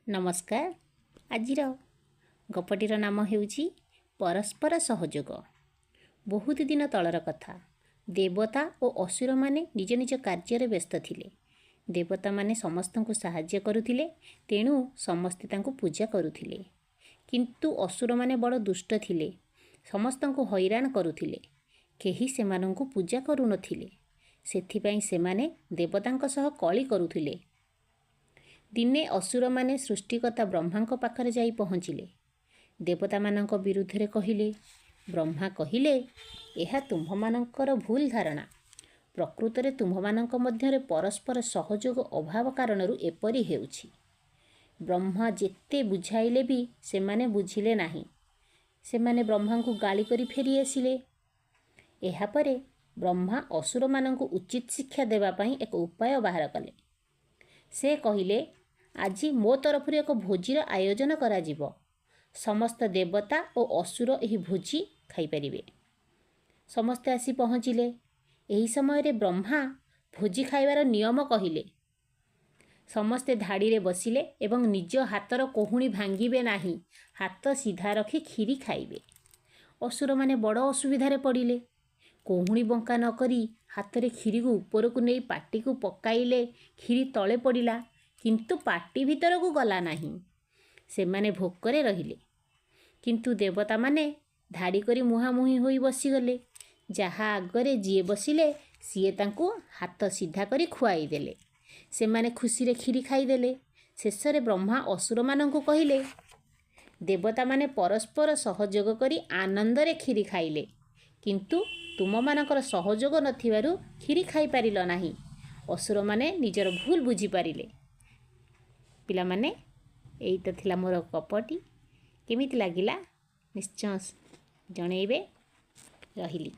ନମସ୍କାର। ଆଜିର ଗପଟିର ନାମ ହେଉଛି ପରସ୍ପର ସହଯୋଗ। ବହୁତ ଦିନ ତଳର କଥା। ଦେବତା ଓ ଅସୁରମାନେ ନିଜ ନିଜ କାର୍ଯ୍ୟରେ ବ୍ୟସ୍ତ ଥିଲେ। ଦେବତାମାନେ ସମସ୍ତଙ୍କୁ ସାହାଯ୍ୟ କରୁଥିଲେ, ତେଣୁ ସମସ୍ତେ ତାଙ୍କୁ ପୂଜା କରୁଥିଲେ। କିନ୍ତୁ ଅସୁରମାନେ ବଡ଼ ଦୁଷ୍ଟ ଥିଲେ, ସମସ୍ତଙ୍କୁ ହଇରାଣ କରୁଥିଲେ। କେହି ସେମାନଙ୍କୁ ପୂଜା କରୁନଥିଲେ। ସେଥିପାଇଁ ସେମାନେ ଦେବତାଙ୍କ ସହ କଳି କରୁଥିଲେ। ଦିନେ ଅସୁରମାନେ ସୃଷ୍ଟିକର୍ତ୍ତା ବ୍ରହ୍ମାଙ୍କ ପାଖରେ ଯାଇ ପହଞ୍ଚିଲେ। ଦେବତାମାନଙ୍କ ବିରୁଦ୍ଧରେ କହିଲେ। ବ୍ରହ୍ମା କହିଲେ, ଏହା ତୁମ୍ଭମାନଙ୍କର ଭୁଲ ଧାରଣା। ପ୍ରକୃତରେ ତୁମ୍ଭମାନଙ୍କ ମଧ୍ୟରେ ପରସ୍ପର ସହଯୋଗ ଅଭାବ କାରଣରୁ ଏପରି ହେଉଛି। ବ୍ରହ୍ମା ଯେତେ ବୁଝାଇଲେ ବି ସେମାନେ ବୁଝିଲେ ନାହିଁ। ସେମାନେ ବ୍ରହ୍ମାଙ୍କୁ ଗାଳି କରି ଫେରିଆସିଲେ। ଏହାପରେ ବ୍ରହ୍ମା ଅସୁରମାନଙ୍କୁ ଉଚିତ ଶିକ୍ଷା ଦେବା ପାଇଁ ଏକ ଉପାୟ ବାହାର କଲେ। ସେ କହିଲେ, ଆଜି ମୋ ତରଫରୁ ଏକ ଭୋଜିର ଆୟୋଜନ କରାଯିବ। ସମସ୍ତ ଦେବତା ଓ ଅସୁର ଏହି ଭୋଜି ଖାଇପାରିବେ। ସମସ୍ତେ ଆସି ପହଞ୍ଚିଲେ। ଏହି ସମୟରେ ବ୍ରହ୍ମା ଭୋଜି ଖାଇବାର ନିୟମ କହିଲେ। ସମସ୍ତେ ଧାଡ଼ିରେ ବସିଲେ ଏବଂ ନିଜ ହାତର କହୁଣୀ ଭାଙ୍ଗିବେ ନାହିଁ, ହାତ ସିଧା ରଖି କ୍ଷୀରି ଖାଇବେ। ଅସୁରମାନେ ବଡ଼ ଅସୁବିଧାରେ ପଡ଼ିଲେ। କହୁଣୀ ବଙ୍କା ନ କରି ହାତରେ କ୍ଷୀରିକୁ ଉପରକୁ ନେଇ ପାଟିକୁ ପକାଇଲେ। କ୍ଷୀରି ତଳେ ପଡ଼ିଲା, କିନ୍ତୁ ପାଟି ଭିତରକୁ ଗଲା ନାହିଁ। ସେମାନେ ଭୋକରେ ରହିଲେ। କିନ୍ତୁ ଦେବତାମାନେ ଧାଡ଼ି କରି ମୁହାଁମୁହିଁ ହୋଇ ବସିଗଲେ। ଯାହା ଆଗରେ ଯିଏ ବସିଲେ, ସିଏ ତାଙ୍କୁ ହାତ ସିଧା କରି ଖୁଆଇଦେଲେ। ସେମାନେ ଖୁସିରେ କ୍ଷୀରି ଖାଇଦେଲେ। ଶେଷରେ ବ୍ରହ୍ମା ଅସୁରମାନଙ୍କୁ କହିଲେ, ଦେବତାମାନେ ପରସ୍ପର ସହଯୋଗ କରି ଆନନ୍ଦରେ କ୍ଷୀରି ଖାଇଲେ, କିନ୍ତୁ ତୁମମାନଙ୍କର ସହଯୋଗ ନଥିବାରୁ କ୍ଷୀରି ଖାଇପାରିଲ ନାହିଁ। ଅସୁରମାନେ ନିଜର ଭୁଲ ବୁଝିପାରିଲେ। ପିଲାମାନେ, ଏଇଟା ଥିଲା ମୋର ଗପଟି। କେମିତି ଲାଗିଲା ନିଶ୍ଚୟ ଜଣେଇବେ। ରହିଲି।